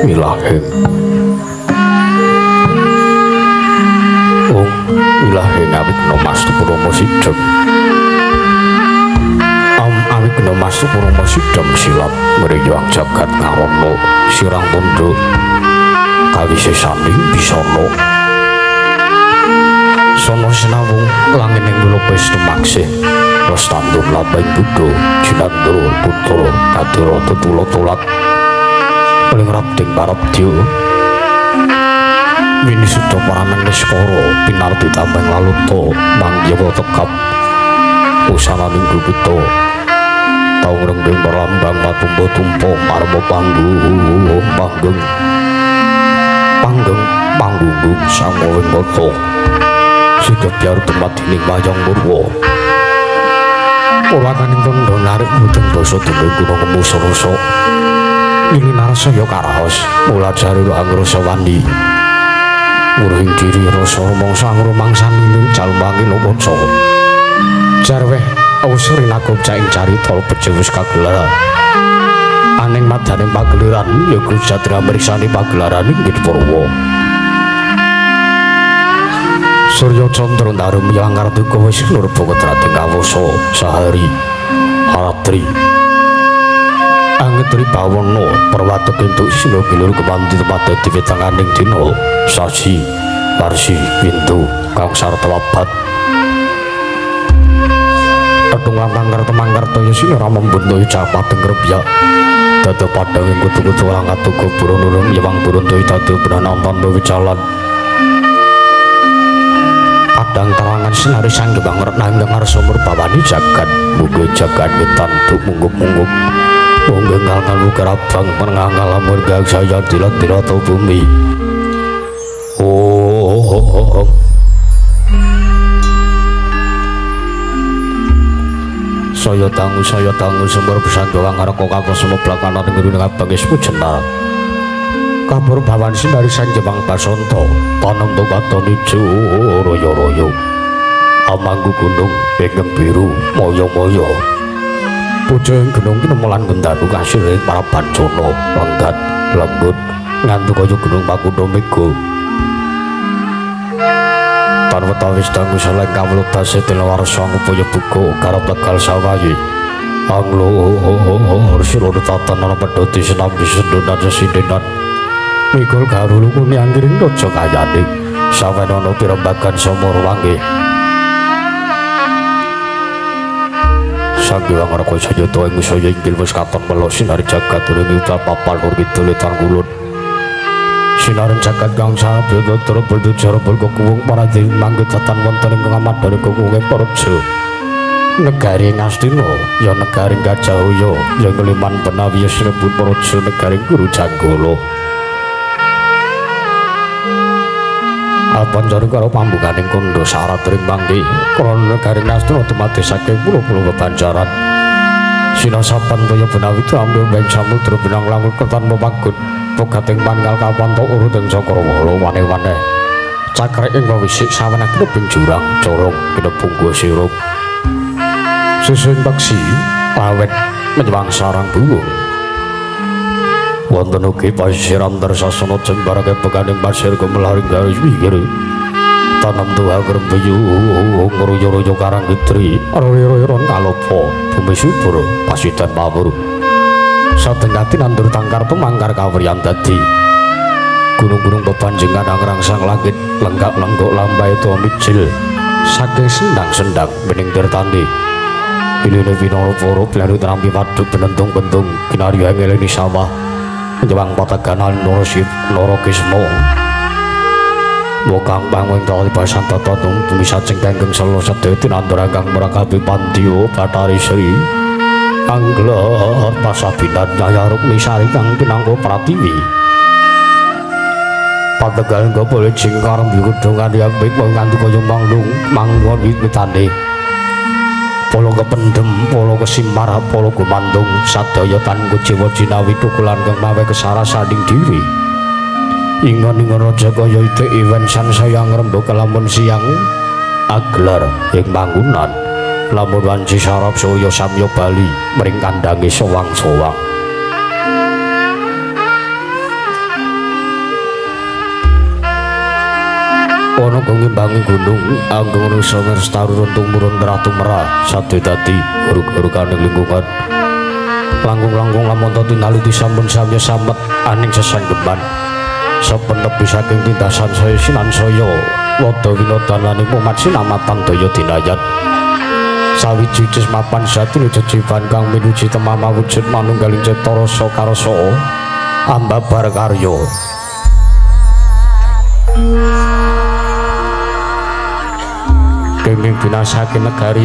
Wilahing Ong wilahing awigna mastu purama sidhem. Am awigna mastu purama sidhem silap ngriyang jagat karana sirang tunduk kawisesaning bisana. Sono sinawung langit ing lupis tumaksih lestanduk labeng buddha jinandra putra kadira tetula tulat paling rabding parabdya winisuda paramen niskara pinarti tambeng laluta mangyawa tekap usananing gupita tau ngrembeng merambang matumpa-tumpa marma panggung panggeng panggeng panggunggung sangwing mata sigebyar dumadining wayang purwa. Purwakaning tandha narik mudeng basa dening gunung ngemusa rasa lili narasaya karaos mula jare angrasa wani muruhing diri rasa rumangsa angrumangsani ning jalmangi lumaca jarweh awus rinagopca ing carita bejo wis kagelar aning madaning pagelaran ya Gujatra mriksani pagelaran inggih purwa. Surya Candra Ndaru miyang ngartika wis nurba kedrating kawasa sahari aratri angetri bawana perwatek entuk sila gilur kemanti tempat dadi wetanganing dina sasi warsi windu kang sarta wabat Tetung lan temangkartaya sira membuntuhi capadeng rebyak dadi padhang ing kutu-kutu lan katuku burun-urun yewang burun tuwi dadi pranantan wijalan padang terangan sinari sang Hyang Retna ingkang ngarsa murbawani jagat muga jagat wetan duk munggup-munggup munggo ngal-ngal kerabang mengangal lamun gang saya dilat-dilat bumi. Oh, saya dangu sumber pesanggawa ngareka kakos semblakanan ngiring abangis pujenar kabur bawan sinari sang Hyang Basanta tanem katon ijo royo-royo amanggu gunung ingkang biru moyo-moyo puja ing gunung kinemelan gendanu kasir ing para bancana lenggat lenggut ngantu kaya gunung Makutha Mega tan wetawis dangu saleng kawula dase tilawarsa ngupaya buka garap tegal sawayi anglur sira tatan ana pedhoti sinambi sendonan sesindenan mikul garulu kuni anggiring raja kayane sawenana pirembagan samara wangi Sang Hyang Raka Jayata ing saya inggil wis katon melo sinari jagat uring papan nur kidul tan kulon sinaring jagat kang sabya trepel jarbel kuwung para dewi manggih datan wonten ing ngamadhane kuwunge Praja negari Ngastina ya negari Gajahaya ya Ngliman Benawi sinebut Praja negari Guru Janggala. Apanjari karo pambukaning kandha syarat ring mangke krana negari Ngastina dumadi saking pulo-pulo bebanjaran sinasapan toya Benawi ambil beng samudra benang langut kertan mepagut bogating pangkal kapanto urut ing Cakrawala wane-wane cakrek ing wisik sawenah kinebing jurang corong kinebung gua sirup susun peksi awet menyewang sarang buwung wonten ugi pasiran tersasana jembarake bekaning pasir gumelaring garis pinggir tanam tuha grembeyu ngruyo-ruyo karang gitri royo-royon kalopo bumi subur pasidan mawur satengati nandur tangkar tumangkar kawriyan dadi gunung-gunung bepanjengan angrangsang langit lenggak-lenggok lambai tuwa mijil saking sendang-sendang bening tirtani iline pinara para blanu trampi waduk benentung-bentung kinarya ngeleni sawah menjewang pataganan Narasip Narakisma Wokang bangun tali basan tatatung bumi saceng kanggeng selo sedaya tinandur kang merakapi pandya Bathari Sri Angler pasabinan Nyaya Rukmi Sari kang pinangka pratiwi pategal ngga jing karem kudungan yang baik nganti kaya manglung manggon witane polo kependem, polo kesimar, polo gumandung sadaya tan kuciwa jinawi tukulan kang mawe kesarasaning diri ingon-ingon raja kaya ite iwen sansaya ngrembaka lamun siang aglar ing manggunan lamun wanci sarap surya samya bali mring kandhange sowang-sowang. Ana kang ngimbangi gunung anggung rasa ngrestaru tumurun merah tumerah sade dadi hurug-huruganing lingkungan. Langkung-langkung lamun tinaliti sampun samya samet aning sesanggeman. Saben tepi saking tindasan saya sinansaya wada winodan lan umat sinamatan daya dinayat. Sawiji mapan jati jejiban kang minuji temama wujud manunggaling cipta rasa karasa ambabar karya. Kenging binasake negari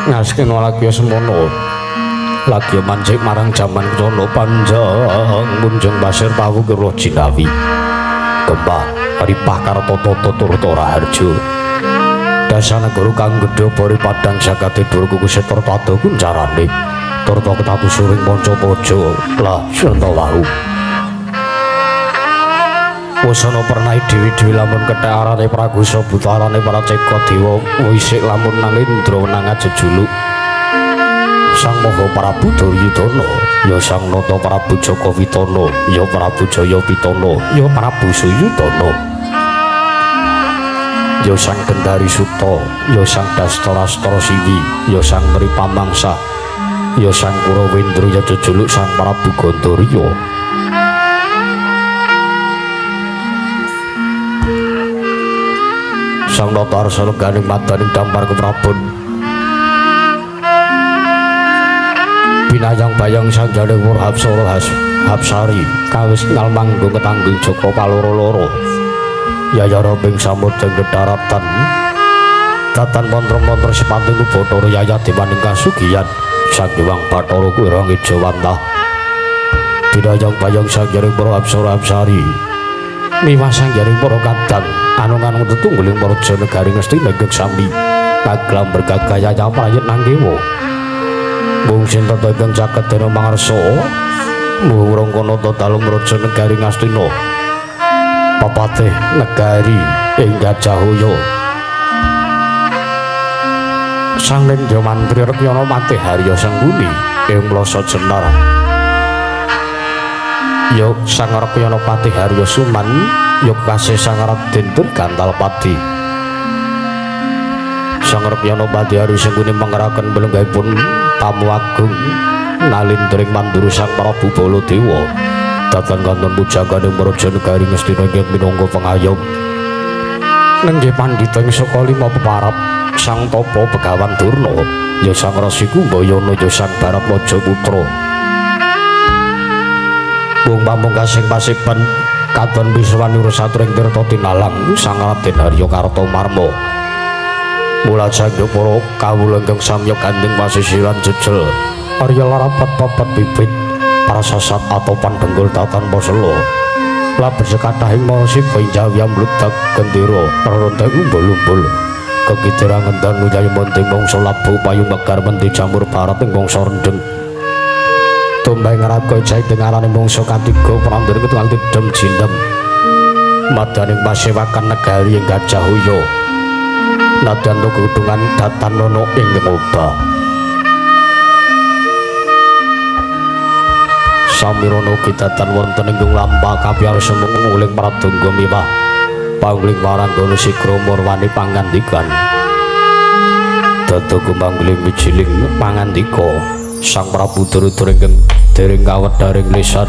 ngaske nolakya semono lagi mancik marang jaman kono panjang munjung pasir pawukira jinawi gembah ripah kartata turta raharja dasa negara kang gedhe bori padang jagate durku kusetra tada kuncarane turta ketatu suring manca praja lah senta waru wasana pernah dewi-dewi lamun kethek arane pragusa butarane para ceka dewa wisik lamun nang indra nang jejuluk Sang Maha Prabu Duryudana ya Sang Nata Prabu Jaka Witana ya Prabu Jaya Pitana ya Prabu Suyudana ya Sang Gendari Suta ya Sang Dastarastra Siwi ya Sang Nripamangsa ya Sang Kurawendra ya jejuluk Sang Prabu Gandarya. Sang Nata Arsa lengganing madaning dampar keprabon binayang bayang sang jaling Wurhapsara Hapsari kawis ngal manggung ketanggung Jaka paloro-loro yayara ping samudra kedaratan datan mantra-mantra sepanting Bathara yayah demaning kasugiyan Sang Hyang Bathara kuwi Ejawantah binayang bayang sang jaling Wurhapsara Hapsari miwah sang jaring para kadang anung-anung tetungguling praja negari Ngastina ingkang sami kaglam bergagaya prayit nangkewa mung sinten ingkang saged dene mangarsa mbuh Wrangkanata dalem raja negari Ngastina papatih negari ing Gajahaya Sang Nendra Mantri Rekyana Patih Harya Sengkuni ing Mlasa Jenar ya Sang Rekyana Patih Harya Suman ya kasih Sang Raden Durgantalpati Sang Rekyana Patih Harya Sengkuni mangeraken belenggahipun tamu agung nalindring mandura Sang Prabu Baladewa datan kanton pujangganing praja negari Ngastina ingkang minangka pengayom nenggih pandhita ing saka lima peparap Sang Tapa Begawan Durna ya Sang Resi Kumbayana ya Sang Baratmaja Putra wong pamungkasing pasiban katon piswanura satring tirta tinalang Sang Raden Harya Kartamarma mula jangga para kawula ingkang samya gandeng pasisiran jejel Arya larapat papat bibit prasasat atopan benggol datan pasela labet sekatahing marasiba ing jawi amludak gendera rerontek umbul-umbul kekidirang ngendan uyayi mending mangsa labu payung megar mendhi jamur barat ing mangsa rendheng tumbang ngraka jait ing arane mangsa katiga prandene ketungal tidhem jindem madaning pasewakan negari ing Gajahaya nadyan kegudungan datan nono ing ngobah samirana kidatan wonten ing lampah kapiyarsa munguling pradangga miwah pangling waranggana sigra murwani pangandikan dada gumangling wijiling pangandika Sang Prabu Duryudana ingkang dereng kawedharing lisan.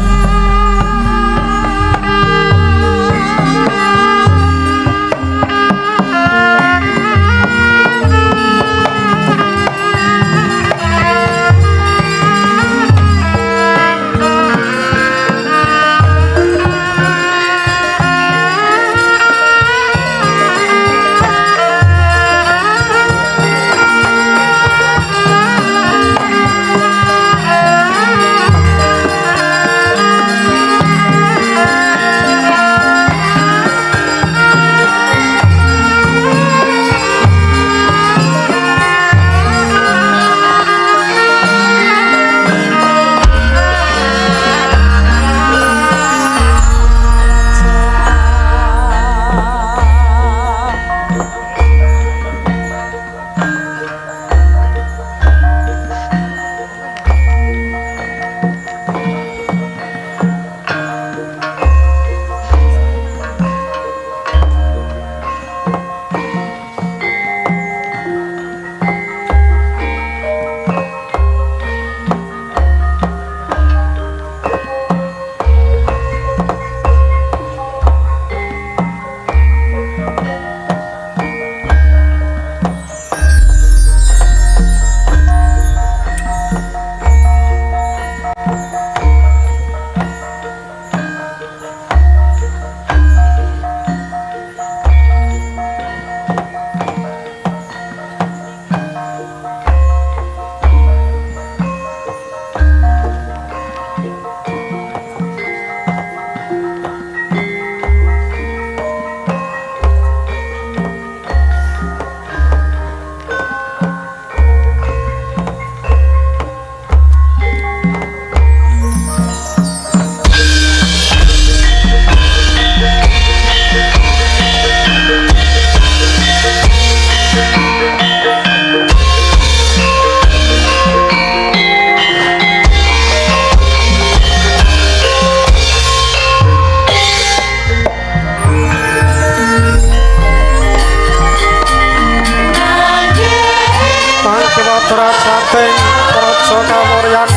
rasa kawuryan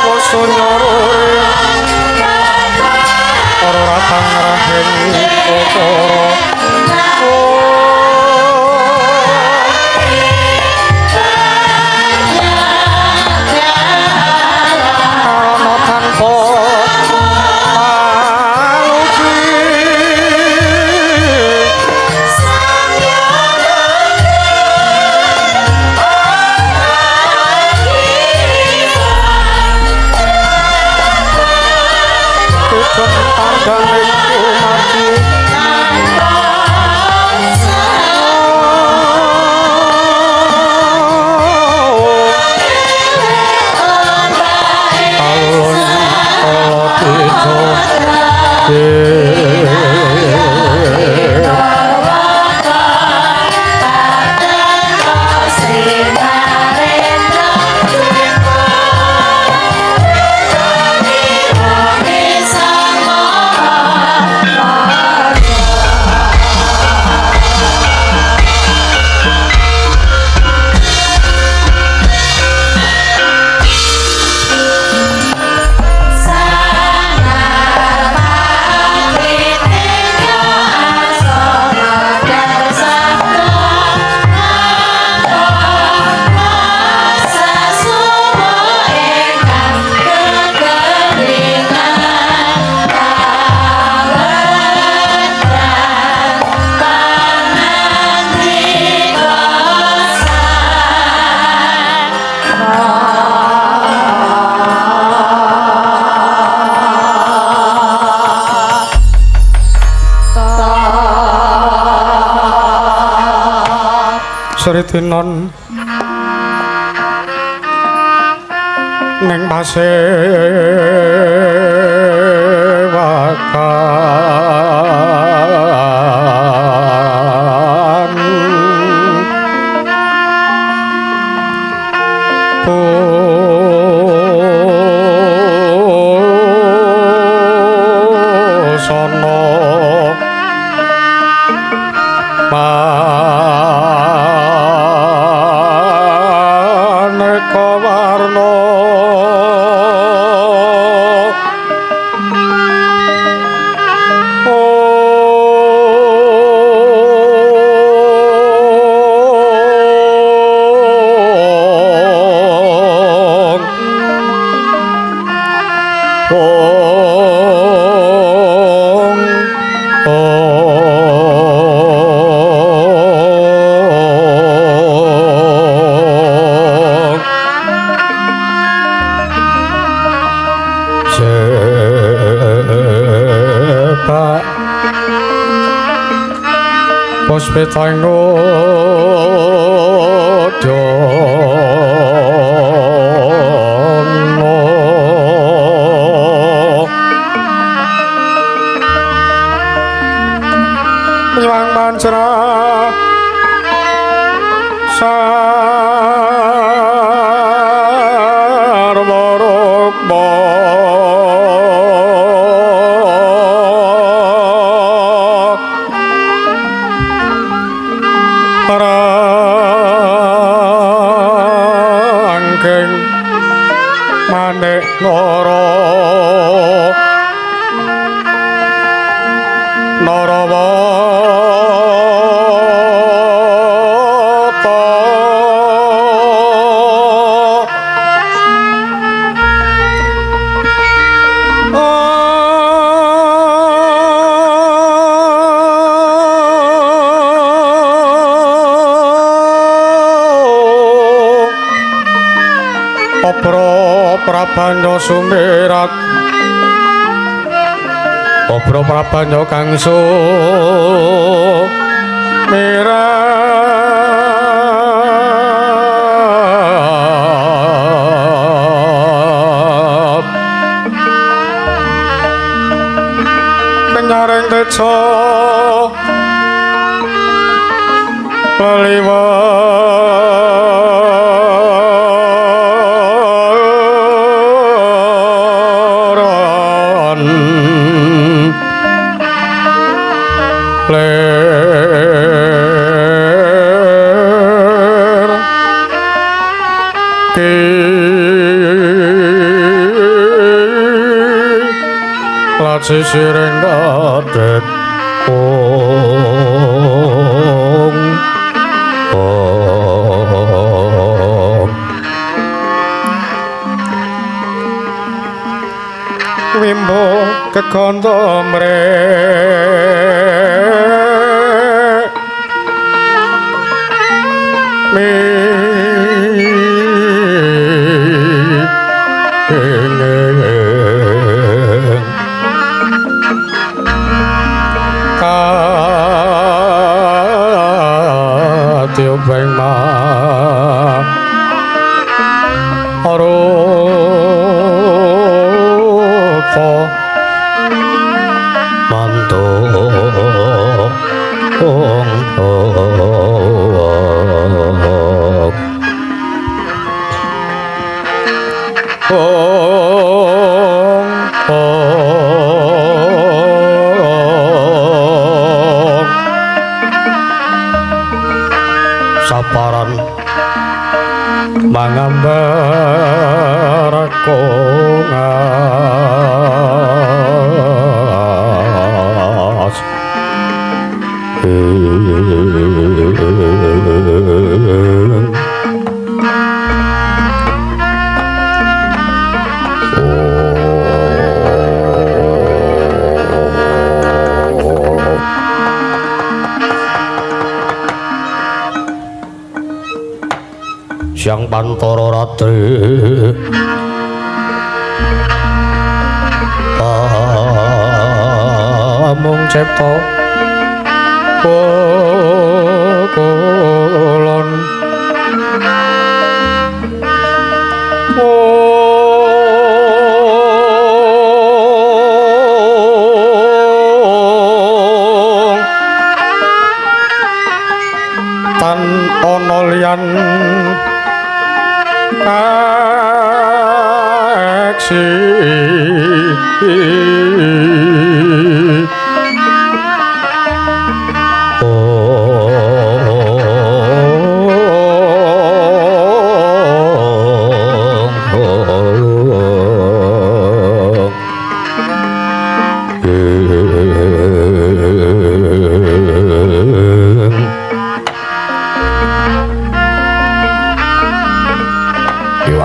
Wusunyaruri Para ratang rahing ukara. Karana tanpa paluji Tujuh tangganing kumati Alun kala tejo. Sritinon ning pasewakan busana maneka warna Ong Ong Sepak Puspitang Dana Nyuwang manjra sarwa rukma Rangking manik nara Narawata Obro Prabanya sumirat Obro Prabanya kang sumirat Kenyaring teja leliweran lir Kat sisiring dadet ong ong wimbo kekondo mrek Bang ma arupa mantu ong ong ong ong saparan mangambar kongas siang pantara ratri amung cipta kulon tan ana liyan kaksi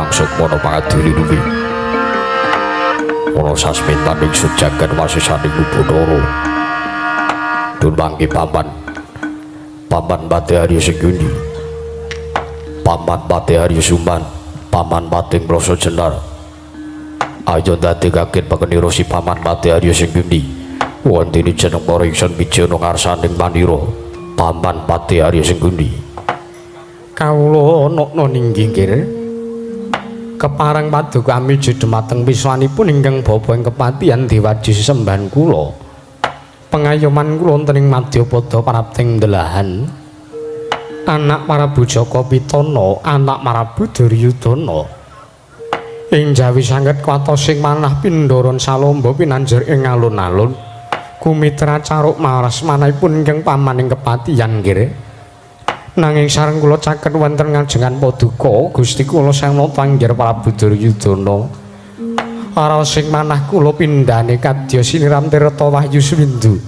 Sukmono pangadili nuwi ana sasmitaning sujagan wasisaning Bathara dun mangke paman paman Patih Arya Sengkuni paman Patih Arya Suman paman Patih Mlasa Jenar ayo ndadekake pekenira si paman Patih Arya Sengkuni wondene jeneng para ingsun mijana ngarsaning manira paman Patih Arya Sengkuni kawula nokna ninggi nggih kepareng paduka amiji dumateng wiswanipun ingkang bapa ing kepatihan dewaji sesembahan kula pengayoman kula wonten ing madyapada prapting delahan anak Prabu Jaka Pitana anak Prabu Duryudana ing jawi sanget kuwatosing manah pindharan salamba pinanjur ing alun-alun kumitra caruk maras manahipun ingkang paman ing kepatihan nggih. Nanging sareng kula caket wonten ngajengan paduka Gusti kula Sang Nata Anggir Prabu Duryudana. Raosing manah kula pindhane kadya siniram tirta wahyu swindu.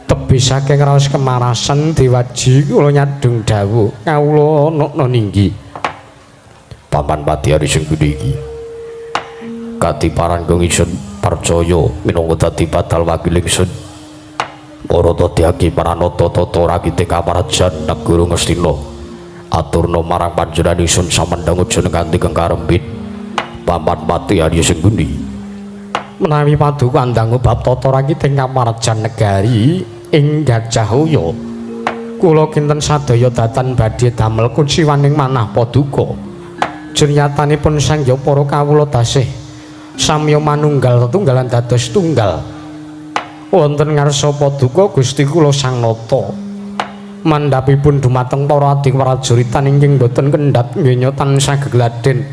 Tebih saking raos kemarasan dewaji kula nyadhung dawuh kawula nokna ninggi. Paman Patih Arya Sengkuni iki katiparan kang ingsun percaya minangka dadi badal wakil ingsun. Para dadi paranata tata rakite kamarajan negara Ngastina aturna marang panjenengan ingsun samendhang aja nganti kang karembit paman Patih Arya Sengkuni menawi paduka andhangu bab tata rakite kamarajan negari ing Gajahaya kula kinten sadaya datan badhe damel kuciwaning manah paduka jernyatanipun sangya para kawula tasih samya manunggal tetunggalan dados tunggal wonten ngarsa paduka Gusti kula Sang Nata mandhapipun dumateng para adi prajuritan ingkang boten kendhat ngenya tansah gegladen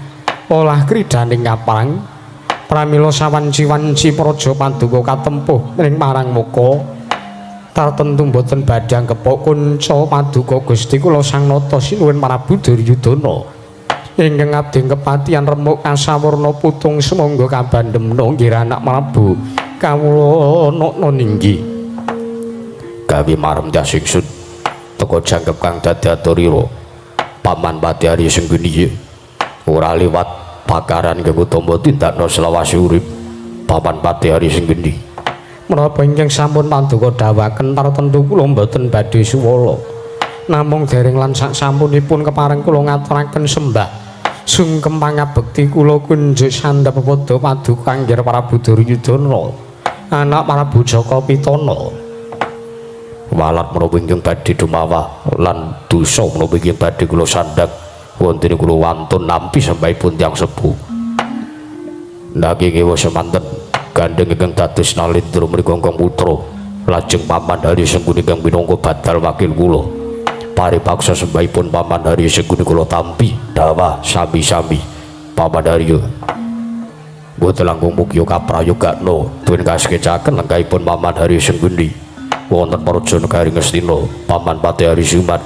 olah kridaning kaprang pramila sawanci-wanci praja paduka katempuh ring marang muka tartentu boten badhe anggepok kunca paduka Gusti kula Sang Nata sinuwun Prabu Duryudana ingkang abdi kepatihan remuk kasawurna putung sumangga kabandemna nggih anak Prabu Kawula nokno ninggi gawe marem tias ingsun teka jangkep kang dadi aturira Paman Patih Arya Sengguni ora liwat pakaran kang utama tindakno selawase urip Paman Patih Arya Sengguni. Menapa ingkang sampun paduka dawuhaken tartemtu kula mboten badhe suwala, namung dereng lan sak sampunipun kepareng kula ngaturaken sembah sungkem pangabekti kula kunjuk sandhap padha paduka Angger Prabu Duryudana anak Prabu Jaka Pitana. Walat menapa ingkang badhe dumawah lan dosa menapa ingkang badhe kula sandhak wonten kula wantun nampi sembahipun tiyang sepuh. Nanging ewa semanten gandeng ingkang dados nalindra mriku ingkang putra lajeng Paman Hari Sengkuni ingkang minangka badal wakil kula. Paripaksa sembahipun Paman Hari Sengkuni kula tampi dawah sami-sami Paman Haryo. Mboten langkung mugi kaprayogakna tuwin kaskecaken lenggahipun Paman Hari Sengkuni wonten Praja Negari Ngastina Paman Patih Hari Sumat.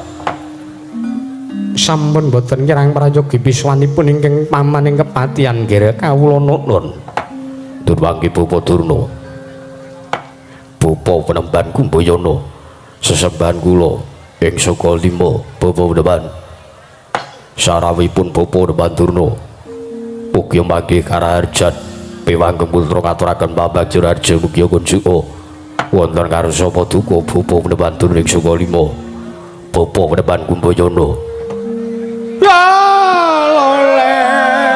Sampun boten kirang prayogi piswanipun ingkang paman ing kepatihan nggih kawula nuwun. Durwanggi Bapa Durna, Bapa Penemban Kumbayana, sesembahan kula ing saka lima Bapa Penemban. Sarawuhipun Bapa Penemban Durna mugi manggih karaharjan piwanggeng putra ngaturaken pambagja raja mugi kunjuka wonten ngarsa paduka Bapa Penemban Durna ing saka lima Bapa Penemban Kumbayana. Ya lole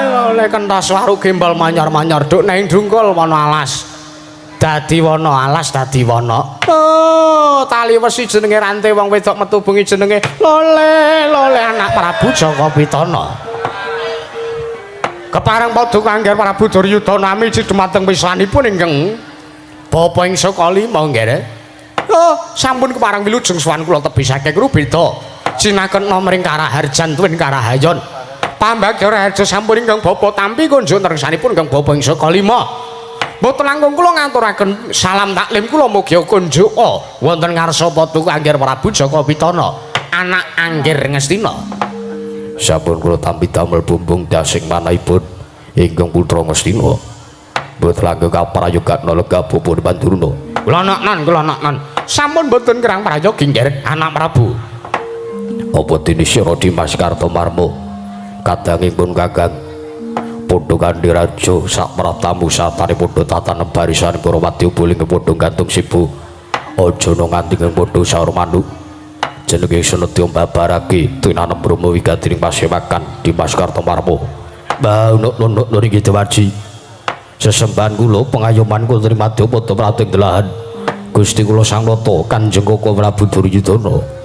lole kentas waru gembal manyar-manyar duk neng dungkul wana alas dadi wana alas dadi wana. Oh, tali wesi jenenge rante wong wedok metu bengi jenenge lole lole anak Prabu Jaka Pitana. Kepareng paduka Angger Prabu Duryudana miji dumateng wiswanipun ingkang bapa ing saka lima nggih. Oh, sampun kepareng wilujeng sowan kula tebih saking rubeda cinaketna mring karaharjan tuwin karahayon. Pambagya raharja sampun ingkang bapa tampi kunjuk nersanipun ingkang bapa ing saka lima. Mboten langkung kula ngaturaken salam taklim kula mugi kunjuka wonten ngarsa paduka Angger Prabu Jaka Pitana anak Angger Ngastina. Sampun kula tampi damel bumbung dasing manahipun ingkang putra Ngastina. Mboten langkung kaprayogakna lega Bapa Pandurna. Kula noknon, kula noknon. Sampun mboten kirang prayogi nggih anak Prabu. Apa dene sira Dimas Kartomarma kadangipun Kakang padha kanthi raja sak pratamu satane padha tatanem barisan para wadya boling padha gantung sibu aja nganti padha saur manuk jenenge senedya mbabarake tinanem brahma wigati ing pasewakan Dimas Kartomarma. Mbah nuk-nuk niki Dewaji sesembahan kula pengayoman kula trima padha prating delahan Gusti kula Sang Nata Kanjeng Koko Prabu Duryudana.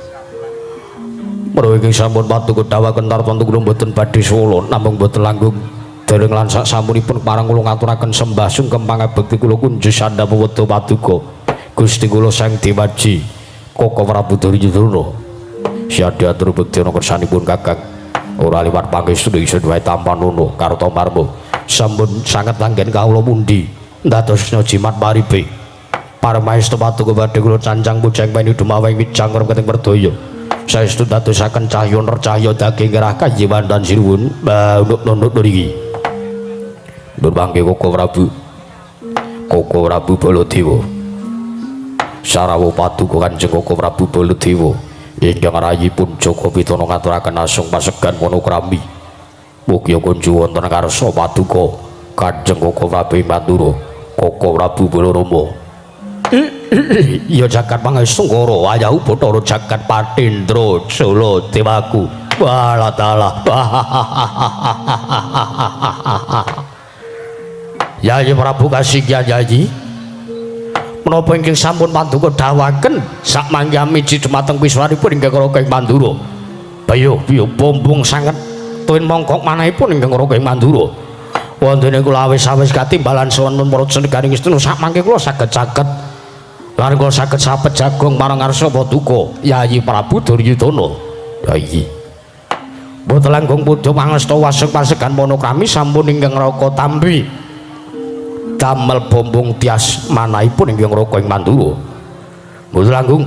Menawi ingkang sampun paduka dawuhaken tartemtu kula mboten badhe swala namung mboten langkung dereng lan sak sampunipun parang kula ngaturaken sembah sungkem pangabekti kula kunjuk sandhap wedha paduka Gusti kula Sang Dewaji Koko Prabu Duryudana. Siadya atur bekti ana kersanipun Kakang ora liwat pangestu ingsun wae tampanono Kartomarma sampun sanget anggen kawula pundi ndadosna jimat paripe paramaestu paduka badhe kula cancang pujang peni dumaweng wijang remeting werdaya. Saestu dadosaken cahya nercahya daging gerah kajiwan dan sinuwun mbah nuk niki. Nur mangke Koko Prabu. Koko Prabu Baladewa. Sarawuh paduka Kanjeng Koko Prabu Baladewa ingkang rayipun Jaka Pitana ngaturaken asung pasegan monokrami. Mugi kunju wonten ngarsa paduka Kanjeng Koko Prabu Mandura, Koko Prabu Balarama. Ya jagat pangestungkara wayahu Bathara jagat Patindra Jala Dewaku. Walah dalah. Yayi Prabu Kasinggihan Yayi. Menapa ingkang sampun paduka dawuhaken sak mangke miji dumateng piswanipun ingkang Raka ing Mandura. Bayo biyo bombong sanget tuwin mongkok manahipun ingkang Raka ing Mandura. Wontene kula awis-awis katimbalan sowan para negaring Ngastina sak mangke kula saged caket lan kula saged sapet jagung marang ngarsa paduka Yayi Prabu Duryudana. Yayi. Mboten langkung padha pangesta wasek pasegan monokrami sampun ingkang Raka tampi damel bombong tias manahipun ingkang Raka ing Mandura. Mboten langkung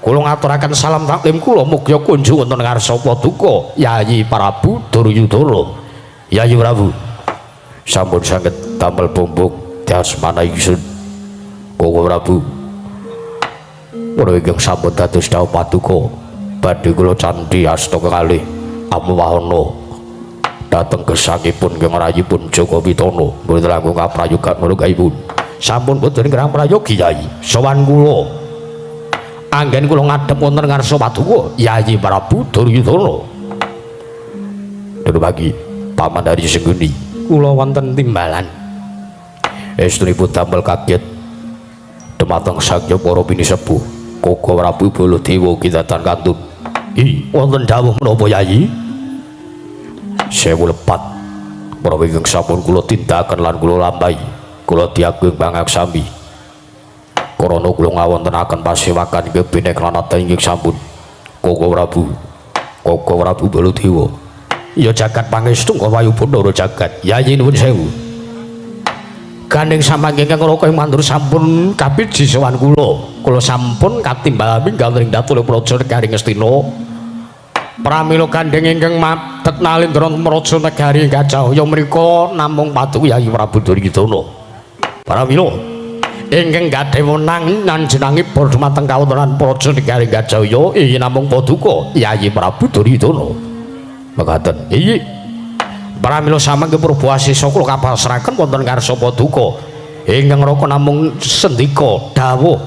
kula ngaturaken salam taklim kula mugi kunjung wonten ngarsa paduka Yayi Prabu Duryudana. Yayi Prabu sampun saged damel bombong tias manah ingsun. Koko Prabu. Menawi ingkang sampun dados dawuh paduka badhe kula candhi asta kekalih amwahana dhateng gesangipun ingkang rayipun Jaka Pitana mboten langkung kaprayogan manunggaipun. Sampun boten ingkang prayogi Yai. Sowan kula. Anggen kula ngadhep wonten ngarsa paduka Yayi Prabu Duryudana. Pagi Paman Hari Sengguni kula wonten timbalan. Estunipun damel kaget dumateng Sang Hyang para pinisepuh Koko Prabu Baladewa kinatan kantun. I wonten dawuh menapa Yayi? Sewu lepat menawi ingkang sampun kula tindakaken lan kula lampahi kula diagung pangaksami. Karana kula ngawontenaken pasewakan inggih binek lanata ingkang sampun Koko Prabu. Koko Prabu Baladewa. Ya jagat pangestu wayu Bathara jagat. Yayi nuwun sewu. Gandeng samangke ingkang Raka ing Mandura sampun kapiji sowan kula. Kula sampun katimbal minggal ing datul Praja Negari Ngastina. Pramila gandeng ingkang madeg nalindra Praja Negari Gajah mriku namung paduka Yayi Prabu Duryudana. Pramila ingkang gadhahi wenang nyanjenangi dumateng kawontenan Praja Negari Gajah inggih namung paduka Yayi Prabu Duryudana. Mekaten. Iyi. Pramila samangke Prabu Asesa kula kapasrahaken wonten ngarsa paduka ingkang Raka namung sendika dawuh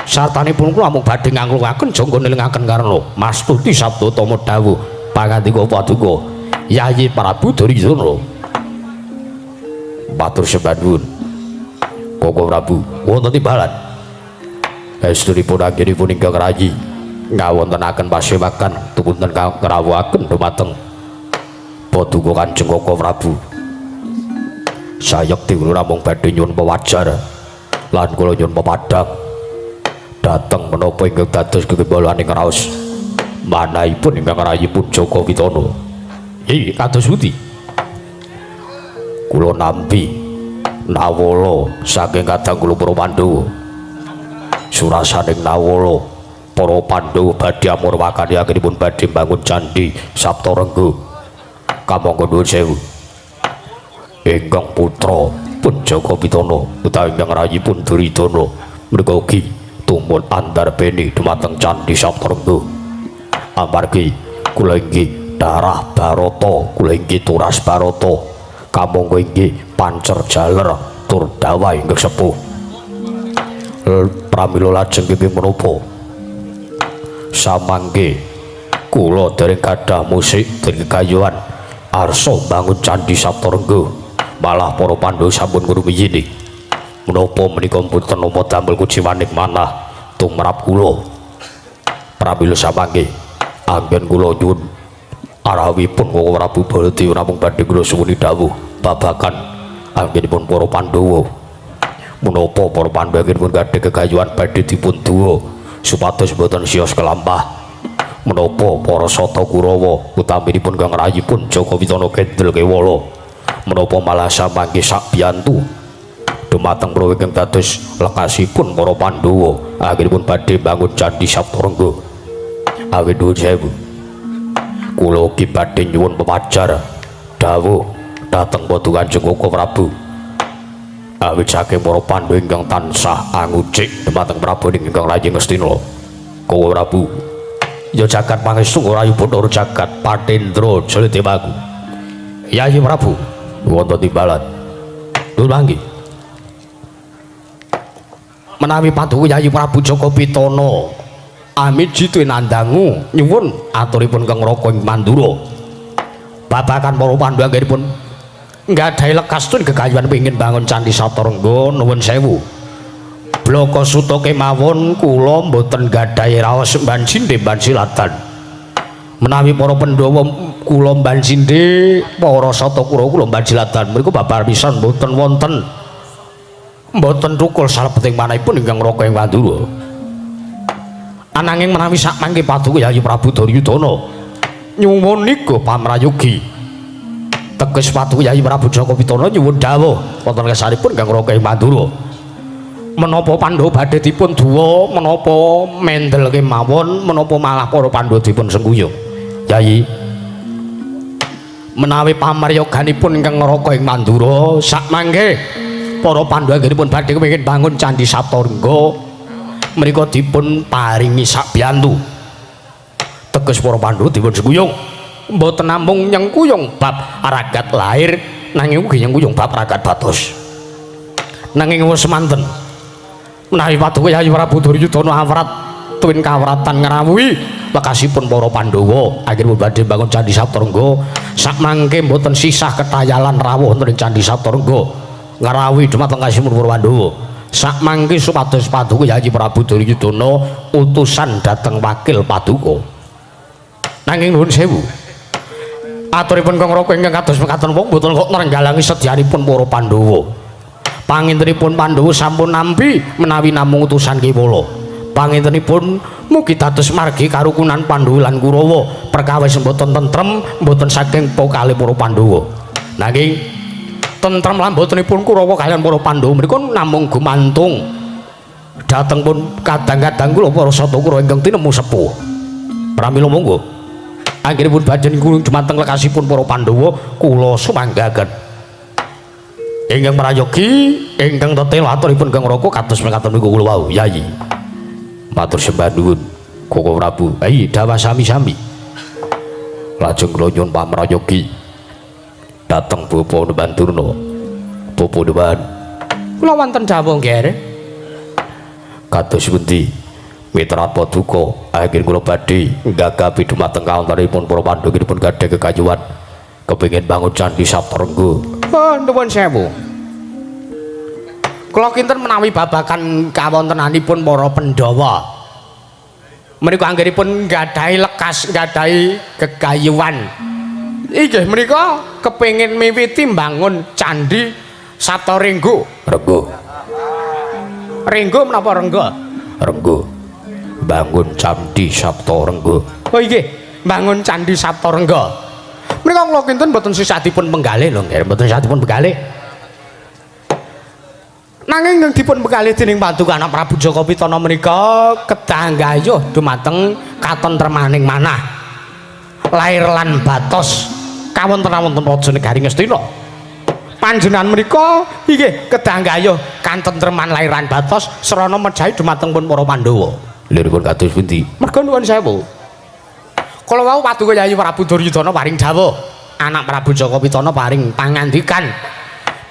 sartanipun kula namung badhe nganglungaken jangga nelingaken karna mastuti sabda tama dawuh pangandika paduka Yayi Prabu Duryudana. Matur sembah nuwun Koko Prabu wonten timbalan. Estunipun anggenipun ingkang rayi ngawontenaken pasewakan tupunten ngrawuhaken dumateng paduka Kanjeng Koko Prabu. Sayekti kula namung badhe nyuwun pewajar lan kula nyuwun pepadhang dhateng menapa ingkang dados gegembalaning raos manahipun ingkang rayipun Jaka Pitana. Nggih, kados pundi? Kula nampi nawala saking kadang kula para Pandhawa. Surasaning nawala para Pandhawa badhe amurwakani anggenipun badhe mbangun candhi Saptarengga. Kamangka nuwun sewu. Ingkang putra pun Jaka Pitana utawi ingkang rayipun Duryudana menika ugi tumun andarbeni dumateng candhi Saptarengga. Amargi kula inggih darah Barata, kula inggih turas Barata, kamangka inggih pancer jaler tur dawa ingkang sepuh. Pramila lajeng inggih menapa? Samangke kula dereng gadah musik dereng kayuan arsa mbangun candhi Saptarengga, malah para Pandhawa sampun ngrumiyini. Menapa menika mboten nampa damel kuciwaning manah tumrap kula. Pramila samangke anggen kula nyuwun arawipun Koko Prabu Baladewa namung badhe kula suwuni dawuh babagan anggenipun para Pandhawa. Menapa para Pandhawa anggenipun gadhah kegayuhan badhe dipun duwa supados mboten sios kelampah. Menapa para Sata Kurawa utaminipun kang rayipun Jaka Pitana Kendel Kewala menapa malah samangke sakbiyantu dumateng menawi ingkang dados lekasipun para Pandhawa anggenipun badhe mbangun candhi Saptarengga. Awit nuwun sewu. Kula ugi badhe nyuwun pepajar dawuh dhateng paduka Kanjeng Koko Prabu. Awit saking para Pandhawa ingkang tansah angucik dumateng Prabu ingkang rayi Ngastina. Koko Prabu ya jagat pangestu rayu Bathara jagat Patendra Jaladewaku. Yayi Prabu wonten timbalan. Nuwun manggi. Menawi paduka Yayi Prabu Jaka Pitana amiji tinandangu nyuwun aturipun Kang Raka ing Mandura. Babagan para Pandhawa anggenipun nggadahi lekas tun gegayuhan pengin bangun candhi Saptarengga nuwun sewu. Blaka suta kemawon kula mboten nggadahi raos mbansinde mbansilatan. Menawi para Pandhawa kula mbansinde, para Sata Kurawa kula mbansilatan mriku babar pisan mboten wonten mboten thukul salebeting manahipun ingkang Raka ing Mandura. Ananging menawi sakmangke paduka Yayi Prabu Duryudana nyuwun niku pamrayogi. Teges paduka Yayi Prabu Jaka Pitana nyuwun dawuh wonten ngarsanipun ingkang Raka ing Mandura. Menapa Pandhawa badhe dipun duwa, menapa mendel kemawon, menapa malah para Pandhawa dipun sengkuyung. Yayi, menawi pamaryoganipun ingkang Raka ing Mandura sakmangke para Pandhawa anggenipun badhe kepengin bangun Candhi Saptarengga menika dipun paringi sabiyantu. Teges para Pandhawa dipun sengkuyung. Mboten namung nyengkuyung bab ragat lahir nanging ugi nyengkuyung bab ragat batos. Nanging wis semanten menawi paduka Yayi Prabu Duryudana awrat tuwin kawratan ngrawuhi lekasipun para Pandhawa anggenipun badhe bangun Candhi Saptarengga sakmangke mboten sisah ketayalan rawuh wonten ing Candhi Saptarengga ngrawuhi dumateng kasipun para Pandhawa sakmangke supados paduka Yayi Prabu Duryudana utusan dhateng wakil paduka. Nanging nuwun sewu aturipun Kang Raka ingkang kados mekaten wong mboten kok nrenggalangi sedyanipun para Pandhawa. Pangintenipun Pandhawa sampun nampi menawi namung utusan kewala. Pangintenipun mugi dados margi karukunan Pandhawa lan Kurawa perkawis mboten tentrem mboten saking pokale para Pandhawa. Nanging tentrem lan mbotenipun Kurawa kaliyan para Pandhawa menika namung gumantung dhateng pun kadang-kadang kula para sata Kurawa ingkang tinemu sepuh. Pramila monggo anggenipun badhe nyuwun dumateng lekasipun para Pandhawa kula sumanggaken. Ingkang prayogi ingkang tetela aturipun Kang Raka kados mekaten niku kula wau Yayi. Matur sembah nuwun Koko Prabu. Ayi dawah sami-sami. Lajeng kula nyuwun pamrayogi dhateng Bapak Neman Durna. Bapak Neman. Kula wonten dawuh nggih. Kados pundi mitra paduka anggen kula badhe nggagapi dumateng kawontenipun para Pandhawa pun gadhah kekayuan kepengin bangun Candhi Saptarengga. Oh, nuwun sewu. Kula kinten menawi babagan kawontenanipun para Pandhawa. Menika anggenipun nggadahi lekas, nggadahi gegayuhan. Inggih menika kepengin miwiti mbangun Candhi Saptarengga. Rengga. Rengga menapa rengga? Rengga. Bangun Candhi Saptarengga. Oh inggih, bangun Candhi Saptarengga. Menika kula kinten mboten sisah dipun penggalih lho nggih, mboten sisah dipun penggalih. Nanging ingkang dipun penggalih dening paduka anak Prabu Jaka Pitana menika kedah nggayuh dumateng katentremaning manah. Lair lan batos kawontenan wonten raja negari Ngastina. Panjenengan menika inggih kedah nggayuh katentreman lair lan batos srana mejahi dumateng pun para Pandhawa. Liripun kados pundi? Merga nuwun sewu. Kala wau paduka Yayi Prabu Duryudana paring dawuh, anak Prabu Jaka Pitana paring pangandikan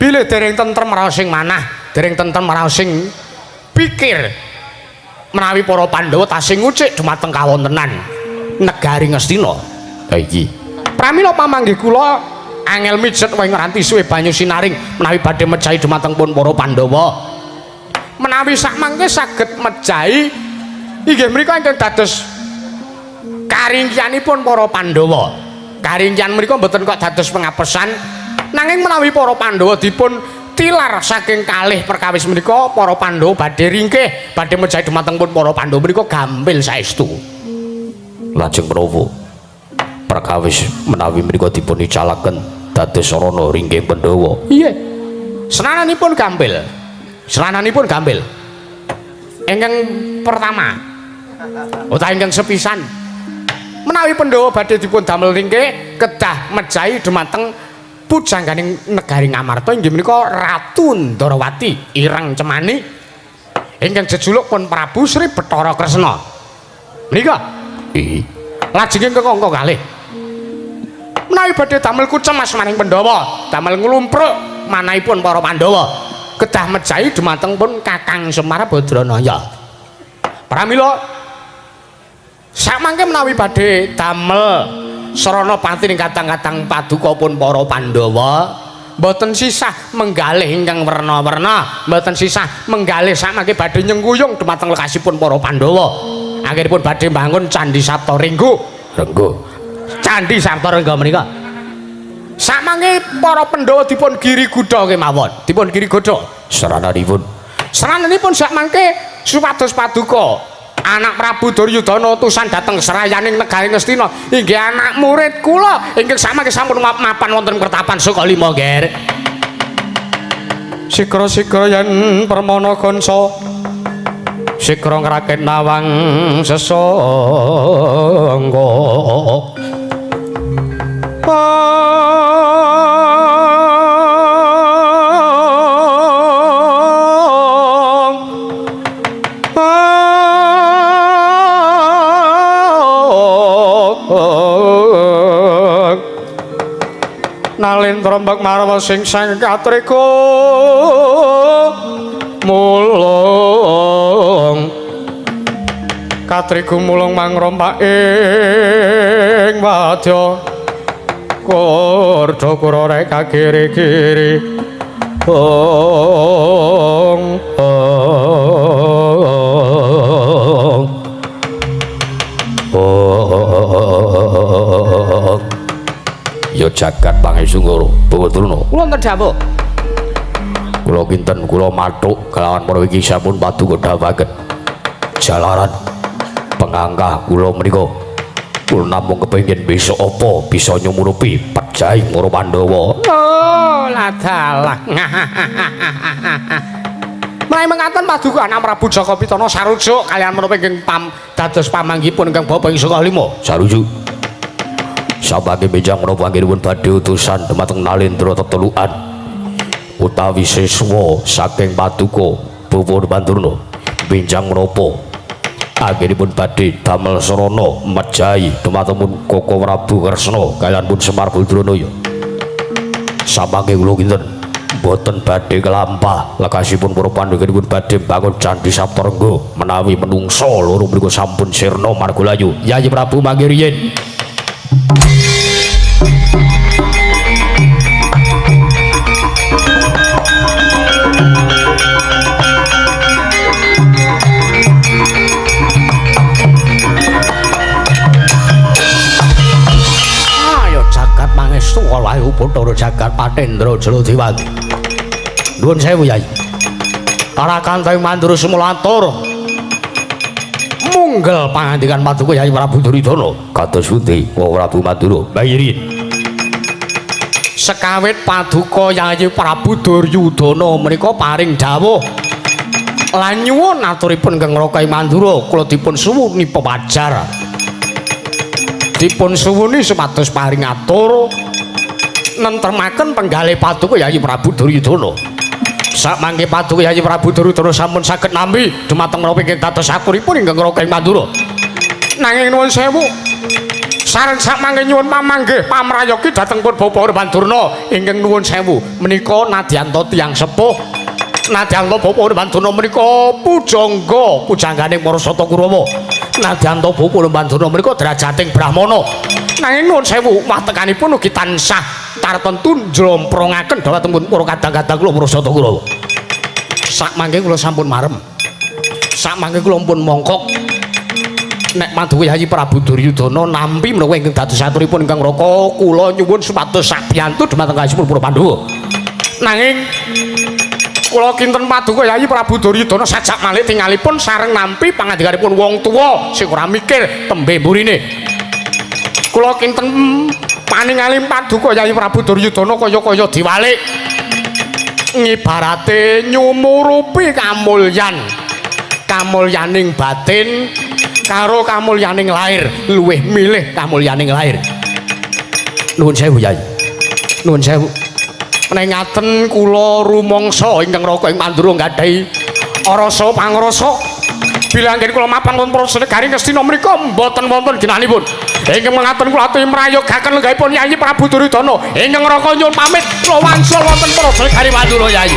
bilih dereng tentrem raosing manah, dereng tentrem raosing pikir menawi para Pandhawa tasih ngucik dumateng kawontenan negari Ngastina. Ha iki. Pramila pamanggih kula angel mijet wing ngranti suwe banyu sinaring menawi badhe mejahi dumateng pun para Pandhawa. Menawi sakmangke saged mejahi inggih menika ingkang dados karingkianipun para Pandhawa. Karingkian menika mboten kok dados pengapesan, nanging menawi para Pandhawa dipun tilar saking kalih perkawis menika para Pandhawa badhe ringkih, badhe mejahi dumateng pun para Pandhawa menika gampil saestu. Lajeng menapa perkawis menawi menika dipun icalaken dados sarana ringkih Pandhawa? Iya. Senananipun gampil. Senananipun gampil. Ingkang pertama utawi ingkang sepisan menawi Pandhawa badhe dipun damel ringkih kedah mejahi dumateng pujangganing negari Ngamarta inggih menika Ratu Ndorowati Ireng Cemani ingkang jejuluk pun Prabu Sri Bathara Kresna. Menika nggih. Lajeng ingkang angka kalih menawi badhe damel kucemas maring Pandhawa, damel nglumpruk manahipun para Pandhawa kedah mejahi dumateng pun Kakang Semar Badranaya. Pramila sakmangke menawi badhe damel sarana pati ing kadang-kadang paduka pun para Pandhawa mboten sisah menggalih ingkang werna-werna, mboten sisah menggalih sakmangke badhe nyengkuyung dumateng lekasipun para Pandhawa. Anggenipun badhe mbangun Candhi Saptarengga. Rengga. Candhi Saptarengga menika. Sakmangke para Pandhawa dipun giri gudha kemawon, dipun giri gudha. Sarananipun. Sarananipun sakmangke supados paduka anak Prabu Duryudana utusan dhateng serayaning negari Ngastina inggih anak murid kula ingkang samangke sampun mapan wonten Kertapan Sukalima nggih. Sikra-sikra yen permana kanca sikra ngraket nawang sesangga. Nalendra mbek marwa sing sang katriku mulung katriku mulung mangrompak ing wadya kurda kura rek kiri-kiri ong ong ong. Ya jagat pangestu Ngoro Bawa Durna. Kula wonten dawuh. Kula kinten kula mathuk kelawan para iki sampun paduka dawuhaken. Jalaran pengangkah kula menika kula namung kepengin bisa apa bisa nyumurupi pejahing para Pandhawa. Oh, ladalah. Menawi mekaten paduka anak Prabu Jaka Pitana sarujuk kaliyan menapa ingkang pam dados pamanggihipun ingkang bapa ing saka lima. Sarujuk. Sabake benjang menapa anggenipun badhe utusan dumateng Nalendra tetelukan utawi siswa saking paduka Bawa Pandurna. Benjang menapa anggenipun badhe damel sarana mejahi dumateng Koko Prabu Kresna kaliyan pun Semar Badranaya. Samangke kula kinten boten badhe kelampah lekasipun para pandhawa badhe bangun candhi Saptarengga menawi menungsa loro mriku sampun sirna margalayu. Yayi Prabu mangke riyin. Ayo jagat mangestu wahyu Bathara jagat Patendra Jaladewangi. Nuwun sewu Yai. Karakanta Mandura sumulatur. Munggel pangandikan paduka Yai Prabu Duryudana. Kados pundi Wa Prabu Mandura? Bayirin. Sekawit paduka Yai Prabu Duryudana menika paring dawuh lan nyuwun aturipun ingkang Raka Mandura kula dipun suwuni pepajar. Dipun suwuni supados paring atur nentremaken penggalih paduka Yai Prabu Duryudana. Sakmangke paduka Yai Prabu Duryudana sampun saged nampi dumateng menapa ingkang dados aturipun ingkang Raka Mandura. Nanging nuwun sewu, sareng sakmangke nyuwun pamanggih pamrayogi dhateng pun Bapak Pandurna ingkang nuwun sewu menika nadyanta tiyang sepuh. Nadyanta Bapak Pandurna menika pujangga pujangganing para Sata Kurawa. Nadyanta Bapak Pandurna menika derajating Brahmana. Nanging nuwun sewu watekanipun ugi tansah tartentu njlomprongaken dhateng pun para kadang-kadang kula para Sata Kurawa. Sakmangke kula sampun marem. Sakmangke kula pun mongkok. Nek paduka Yai Prabu Duryudana nampi menapa ingkang dados aturipun ingkang Raka kula nyuwun supados sabiyantu dumateng kasipun para Pandhawa. Nanging kula kinten paduka Yai Prabu Duryudana sajak malik tingalipun sareng nampi pangandikanipun wong tuwa sing ora mikir tembe mburine. Kula kinten paningali paduka Yai Prabu Duryudana kaya-kaya diwalik ngibarate nyumurupi kamulyan. Kamulyaning batin karo kamulyaning lahir, luwih milih kamulyaning lahir. Nuwun sewu Yai. Nuwun sewu. Menawi ngaten kula rumangsa ingkang Raka ing Mandura nggadahi rasa pangrasa bilih anggen kula mapan wonten Praja Negari Ngastina menika mboten wonten ginanipun. Ingkang mengaten kula aturi mrayogaken lenggahipun Yai Prabu Duryudana. Ingkang Raka nyuwun pamit kula wangsul wonten Praja Negari Mandura Yai.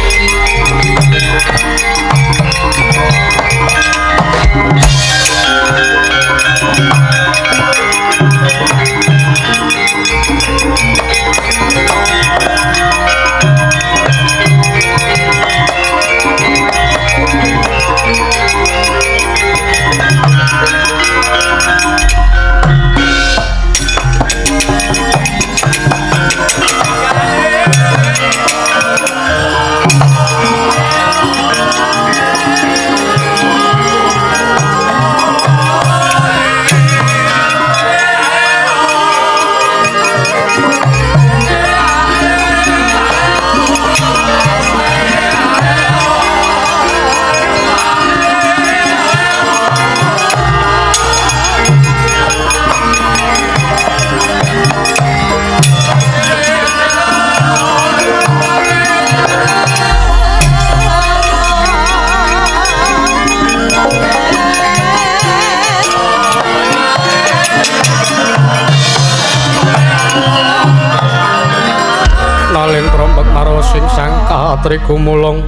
Katri gumulung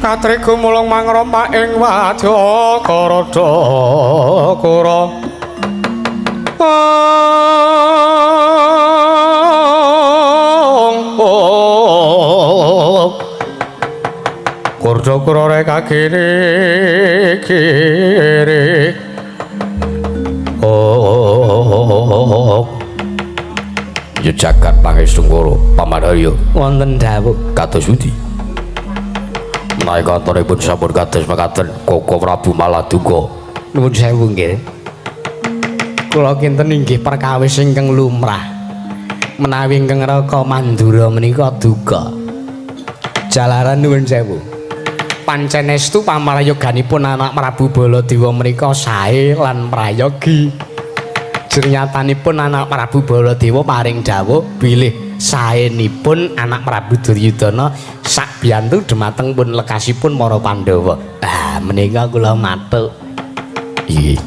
Katri gumulung mangroma ing wadya karada kura. Kurda kura reka kiri kiri. Oh. Ya jagat pangestu Ngoro Paman Haryo wonten dawuh kados pundi? Menawi kantoripun sampun kados mekaten Koko Prabu Maladuga. Nuwun sewu nggih. Kula kinten inggih perkawis ingkang lumrah. Menawi ingkang Raka Mandura menika duka. Jalaran nuwun sewu. Pancen estu pamrayoganipun anak Prabu Baladewa menika sae lan prayogi. Jernyatanipun anak Prabu Baladewa paring dawuh bilih saenipun anak Prabu Duryudana sakbiyantu dumateng pun lekasipun para Pandhawa. Ah, menika kula matuk. Inggih.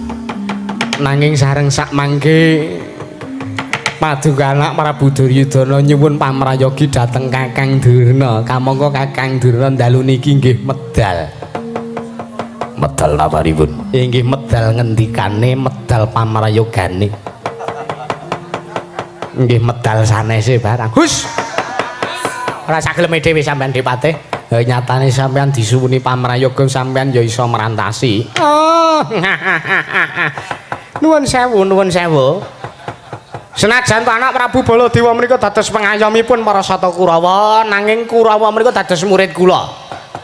Nanging sareng sakmangke paduka anak Prabu Duryudana nyuwun pamrayogi dhateng Kakang Durna. Kamangka Kakang Durna dalu niki nggih medal. Medal namanipun? Inggih medal ngendikane, medal pamrayogane. Nggih medal sanese barang. Hus. Ora sageleme dhewe sampean Dipate. Nyatane sampean disuwuni pamrayoga sampean ya iso merantasi. Oh. Nuwun sewu, nuwun sewu. Senajan to anak Prabu Baladewa menika dados pengayomipun para Sata Kurawa, nanging Kurawa menika dados murid kula.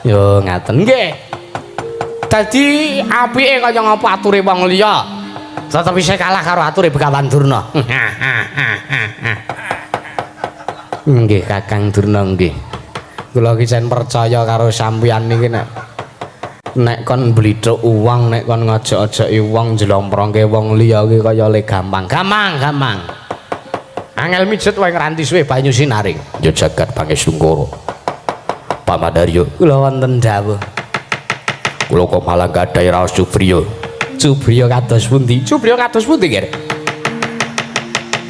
Ya ngaten nggih. Dadi apike kaya ngapa ature wong liya, tetep isih kalah karo ature Begawan Durna. Nggih Kakang Durna nggih. Kula iki jan percaya karo sampeyan niki nek kon blithuk uwong, nek kon ngojok-ojoki wong njlomprongke wong liya iki kaya le gampang. Gampang, gampang. Angel mijet wae ngranti suwe banyu sinaring. Ya jagat pangestu Ngoro. Paman Haryo kula wonten dawuh. Kula kok malah gadhahi raos cubriya. Cubriya kados pundi? Cubriya kados pundi, Ger?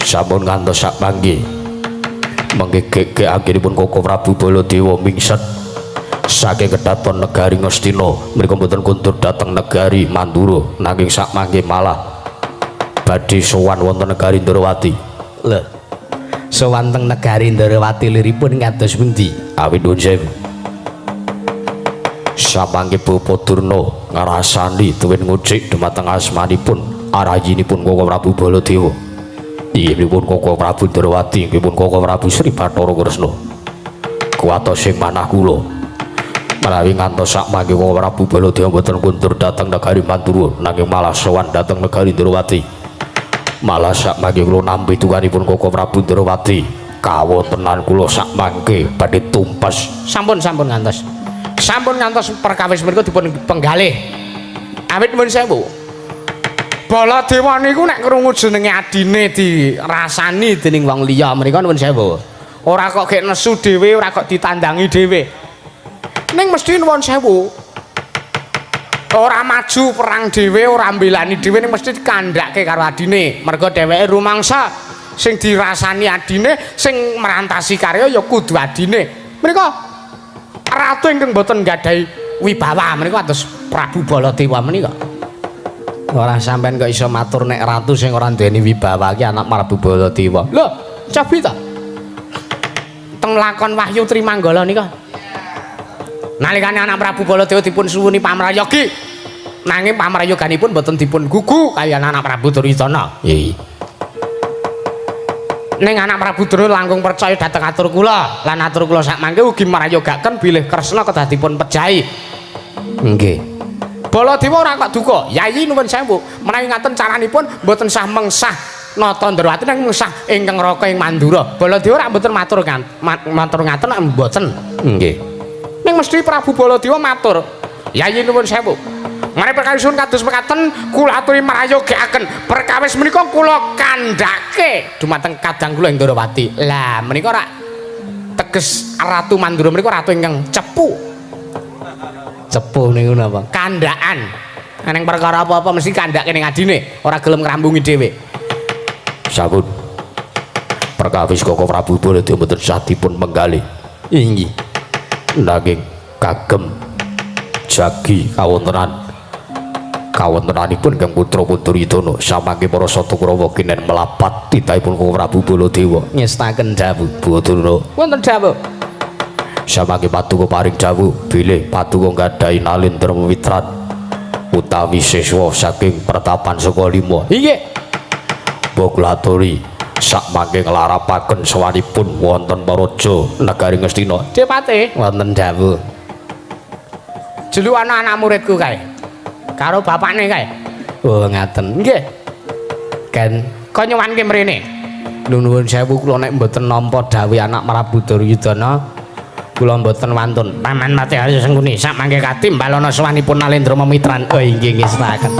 Sampun ngantos sak mangke. Mangke gegek anggenipun Koko Prabu Baladewa mingset saking kedaton negari Ngastina. Mriku mboten kundur dhateng negari Mandura, nanging sak mangke malah badhe sowan wonten negari Ndrawati. Lho. Sowan teng negari Ndrawati liripun kados pundi? Awit nuwun sewu. Samangke Bapa Durna ngrasani tuwin ngucik dumateng asmanipun arayinipun Koko Prabu Baladewa. Inggih pun Koko Prabu Ndrawati, inggih pun Koko Prabu Sri Bathara Kresna. Kuwatos sing manah kula menawi ngantos sakmangke Koko Prabu Baladewa mboten kundur dhateng negari Mandura, nanging malah sowan dhateng negari Ndrawati. Malah sakmangke kula nampi tukanipun Koko Prabu Ndrawati, kawontenan kula sakmangke badhe tumpas. Sampun sampun ngantos. Sampun ngantos perkawis menika dipun penggalih. Awit nuwun sewu. Baladewa niku nek krungu jenenge adine dirasani dening wong liya menika nuwun sewu. Ora kok gek nesu dhewe, ora kok ditandangi dhewe. Ning mesti nuwun sewu. Ora maju perang dhewe, ora mbelani dhewe, ning mesti dikandhake karo adine. Merga dheweke rumangsa sing dirasani adine, sing merantasi karya ya kudu adine. Menika ratu ingkang boten nggadahi wibawa menika kados Prabu Baladewa menika. Ora sampean kok iso matur nek ratu sing ora duweni wibawa iki anak Prabu Baladewa. Lho, cobi ta. Teng lakon Wahyu Trimanggala nika. Nalikane anak Prabu Baladewa dipun suwuni pamrayogi, nanging pamrayoganipun boten dipun gugu kaliyan anak Prabu Duryudana. Nggih. Ning anak Prabu Durna langkung percaya dhateng atur kula, lan atur kula sakmangke ugi mrayogaken bilih Kresna kedah dipun pejahi. Nggih. Baladewa ora kok duka. Yayi nuwun sewu, menawi ngaten caranipun mboten sah mengsah nata Ndrawati nanging mengsah ingkang Raka ing Mandura. Baladewa ora mboten matur matur ngaten mboten. Nggih. Ning mesti Prabu Baladewa matur, Yayi nuwun sewu. Mari perkawis kados mekaten kula aturi mrayogakaken perkawis menika kula kandhake dumateng kadang kula ing Ndrawati. Lah menika rak teges Ratu Mandura menika ratu ingkang cepu. Cepu niku napa? Kandhakan. Ning perkara apa-apa mesti kandhake ning adine, ora gelem ngrambungi dhewe. Sampun. Perkawis Koko Prabu Baladewa mboten sah dipun menggalih. Inggih. Nanging kagem jagi kawontenanipun Kang Putra Duryudana samangke para sata Kurawa kinen melapat titahipun Kang Prabu Baladewa. Ngestaken dawuh. Bawa Wonten dawuh. Samangke paduka paring dawuh bilih paduka nggadahi Nalendra Mitran utawi siswa saking pertapan Sukalima. Inggih. Mbok kula aturi sakmangke nglarapaken sowanipun wonten Paraja negari Ngastina. Depate wonten dawuh. Jelu anak-anak muridku kae. Karo bapakne kae. Oh ngaten. Nggih. Ken kok nyuwanke mrene. Nuwun sewu kula nek mboten nampa dawuh anak Prabu Duryudana kula mboten wantun. Paman mati harus sengkuni sakmangke katimbalana sowanipun Nalendra Memitran. Oh inggih ngestaken.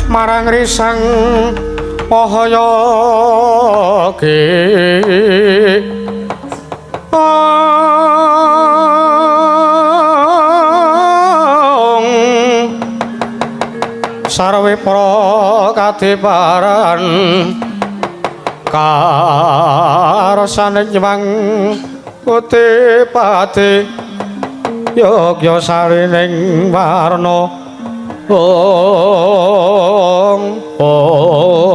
Marang risang Mahayagi sarwe para kadiparan karsane nyewang putih-pati yogya sarining warna ong ong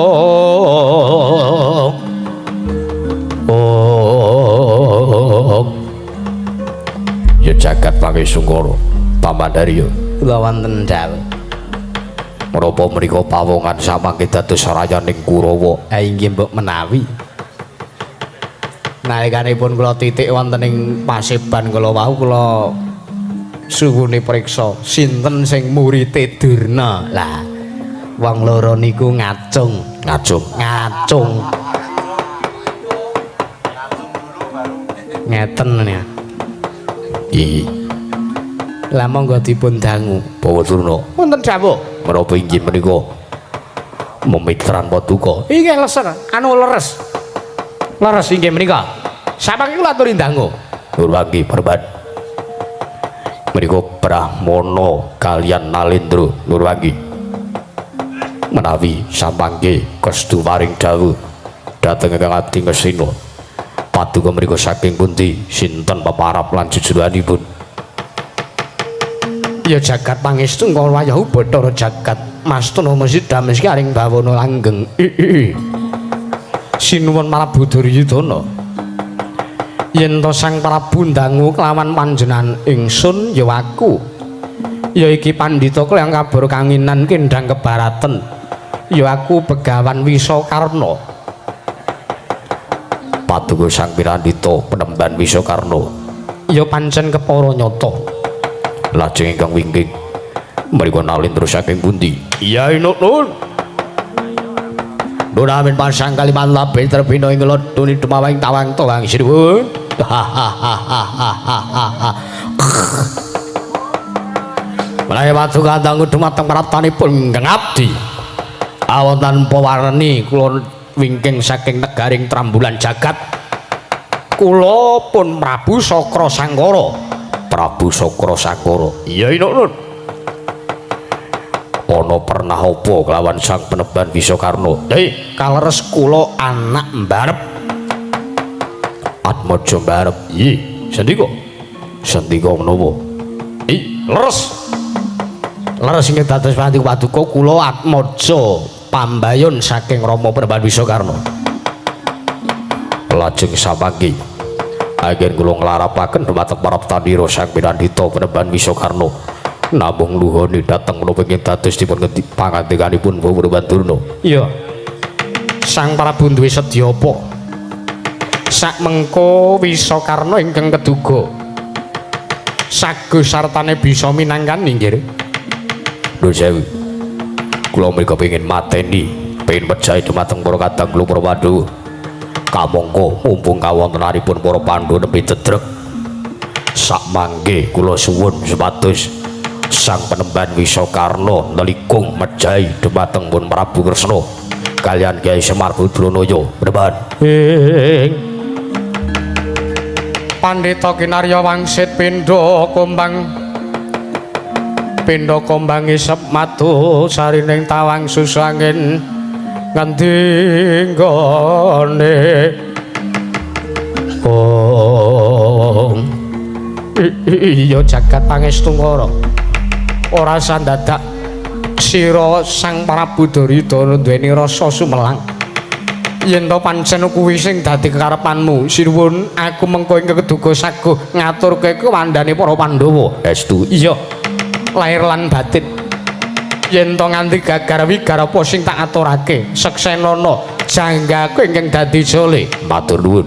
ong. Ya jagat pangesungkara Pamandarya kula wonten dawuh. Menapa mriku pawongan samangke dados rayaning Kurawa? Ha inggih mbok menawi. Nalikanipun kula titik wonten ing paseban kula wau kula suwune priksa sinten sing murite Durna. Lah wong loro niku ngacung. Ngacung. Ngacung. Ngeten ya. Iki. Lah monggo dipun dangu. Bawa Durna. Wonten dawuh. Menapa inggih menika memitran paduka? Inggih leser, anu leres. Leres inggih menika. Samangke kula aturi dangu. Nurwangi perban. Menika Brahmana kaliyan Nalendra Nurwangi. Menawi samangke kestu paring dawuh dhateng ingkang abdi Ngastina. Paduka mriku saking pundi sinten peparap lan jejeroanipun? Ya jagat pangestu wayahu Bathara jagat mastana mesida meski aring bawana langgeng. Sinuwun Prabu Duryudana. Yen to Sang Prabu ndangu kelawan panjenengan ingsun ya aku. Ya iki pandhita kang kabur kanginan kendhang kebaraten. Ya aku Begawan Wisakarna. Paduka Sang Pirandita penemban Wisakarna. Ya pancen kepara nyata. Lajeng ingkang wingking mriku Nalendra saking pundi? Iya inuk nun. Nun amin pasang kaliman labeh terbina ing lodoni dumawang tawang tawang sinuwun. Menawi paduka dangu dumateng praptanipun ingkang abdi. Awonten tanpa warni kula wingking saking negaring Trambulan jagat. Kula pun Prabu Sakra Sangkara. Prabu Sakra Sangkara. Iya Inuk. Ana pernah apa kelawan Sang Penemban Wisakarna? Hei, kaleres kula anak mbarep. Atmaja mbarep. Iya, sendika. Sendika menapa? Ih, leres. Leres ingkang dados paduka kula Atmaja pambayun saking Rama Penemban Wisakarna. Lajeng samangke anggen kula nglarapaken dumateng para petani Sang Pinandita Penemban Wisakarna. Namung nuhoni dhateng menapa ingkang dados dipun pangandikanipun Bapak Durna. Iya. Sang Prabu duwe sedya apa? Sak mengko Wisakarna ingkang keduga sago sartane bisa minangkani nggih. Nuwun sewu. Kula mriku pengin mateni, pengin mejahi dumateng para kadang kula para Pandhawa. Kamangka mumpung kawontenanipun para Pandhawa nembe dedrek. Sak mangke kula suwun supados Sang Penemban Wisakarna nelikung mejahi dumateng pun Prabu Kresna kaliyan Kyai Semar Badranaya. Penemban. Ing Pandhita Kinarya wangsit pindha kumbang pindha kumbang isep madu sarining tawang susangin ngendi nggone. Oh iya jagat pangestungkara ora sandadak sira Sang Prabu Duryudana duweni rasa sumelang. Yen to pancen kuwi sing dadi kekarepanmu, sinuwun aku mengko ing keduga saguh ngaturke kewandane para Pandhawa. Estu. Iya. Lahir lan batin. Yen to nganti gagar wigar apa sing tak aturake, seksenana janggaku ingkang dadi jole. Matur nuwun.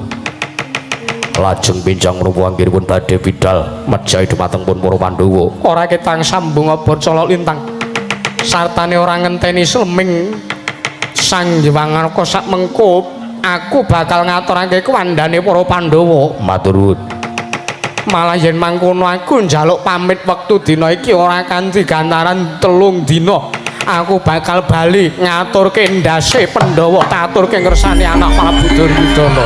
Lajeng pinjang menapa anggenipun badhe bidal mejahi dumateng pun para Pandhawa. Ora ketang sambung obor colok lintang. Sartane ora ngenteni sleming Sang Hyang Arka sak mengko aku bakal ngaturake kewandane para Pandhawa. Matur nuwun. Malah yen mangkono aku njaluk pamit wektu dina iki ora kanthi gantaran 3 dina. Aku bakal bali ngaturke ndase Pandhawa, taturke ngersane anak Prabu Duryudana.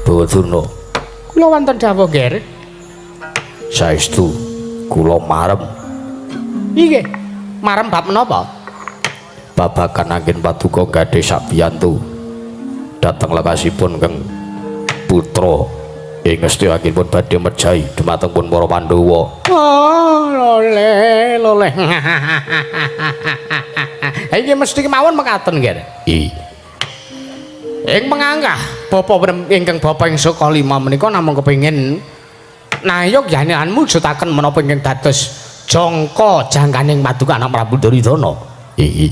Bawa Durna. Kula wonten dawuh, Nger. Saestu Kula marem. Inggih. Marem bab menapa? Babagan anggen paduka gadhe sabiyantu. Dhateng lekasipun keng putra ing ngesti anggenipun badhe mejahi dumateng pun para Pandhawa. Oh, loleh, loleh. Iki mesti kemawon mekaten nggih. I. Ing pengangkah bapa ingkang bapa ing Sukalima menika namung kepengin nayog yanan mujudaken menapa ingkang dados jangka jangkaning paduka anak Prabu Duryudana. I.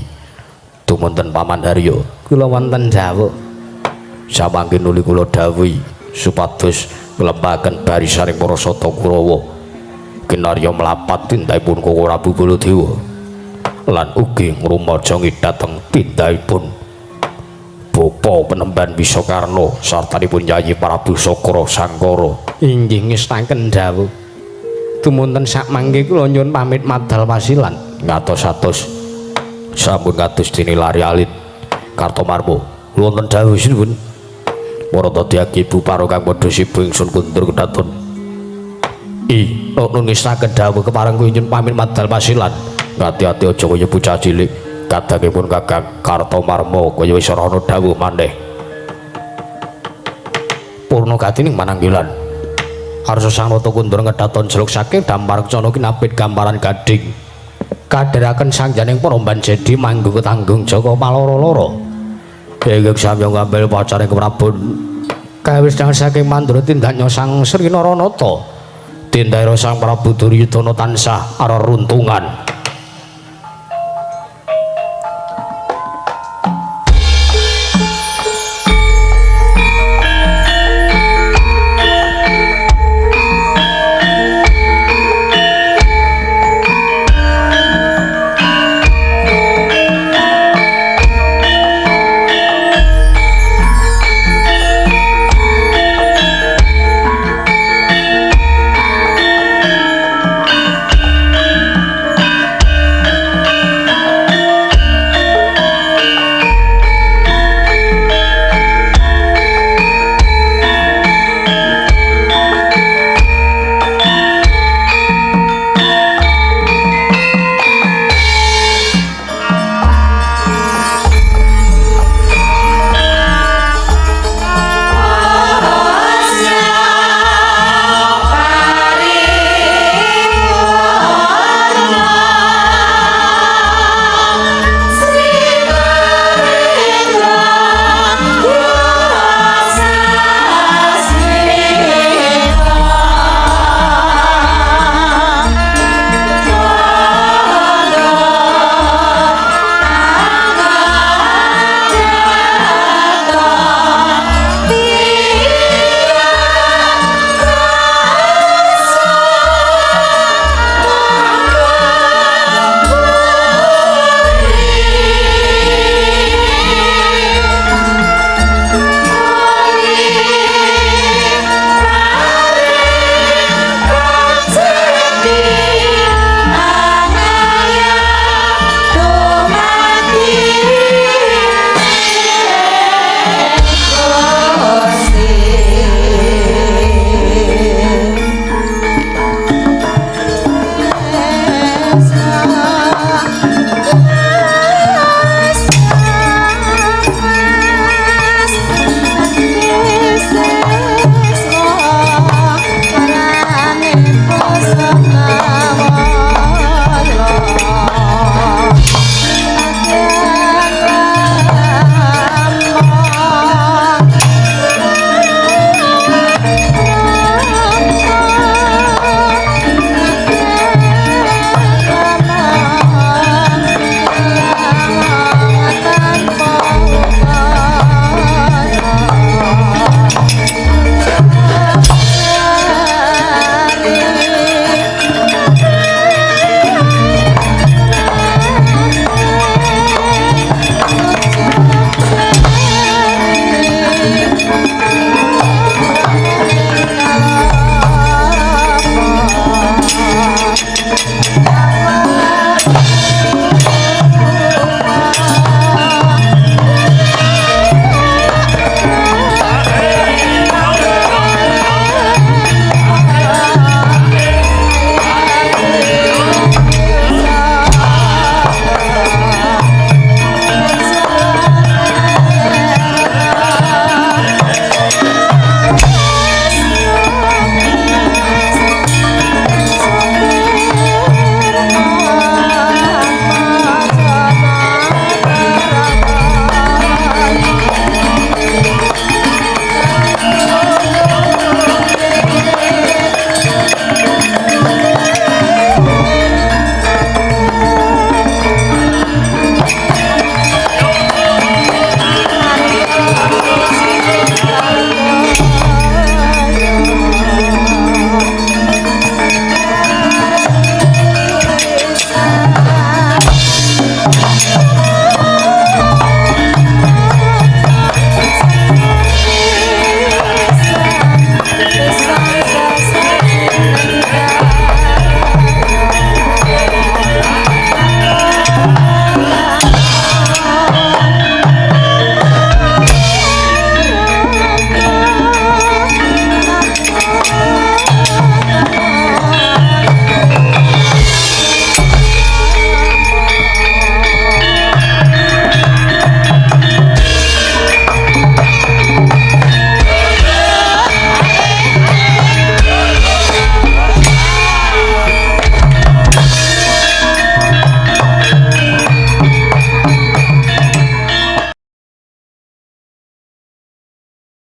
Dumunten Paman Haryo. Kula wonten dawuh. Samangke nuli kula dawuhi supados nglempaken barisaning para Sata Kurawa kinarya mlapat tindakipun Koko Prabu Baladewa lan ugi ngrumajangi dhateng tindakipun Bapa Penemban Wisakarna sartanipun Yayi Prabu Sakra Sangkara. Inggih ngestaken dawuh. Dumunten sakmangke kula nyuwun pamit madal wasilan. Ngatos-atos sampun kados dene lari alit Kartomarmo. Wonten dawuh sinuwun. Para dadi ibu paro kang padha sibu ingsun kundur kedaton. I, nun ngestaken dawuh kepareng kula nyuwun pamit madal wasilan. Ngati-ati aja kaya bocah cilik. Kadangipun Kakang Kartomarmo kaya wis ora ana dawuh maneh. Purna gatining mananggilan. Arsa Sang Nata kundur ngedaton jeluk saking dampar kencana kinapit gamparan gading. Kadheraken sangjaning Paramban Jedi manggung ketanggung jaka paloro-loro. Ingkang samya ngambil pacaring Prabon kawis saking mandura tindaknya Sang Sri Naranata. Tindakira Sang Prabu Duryudana tansah areruntungan.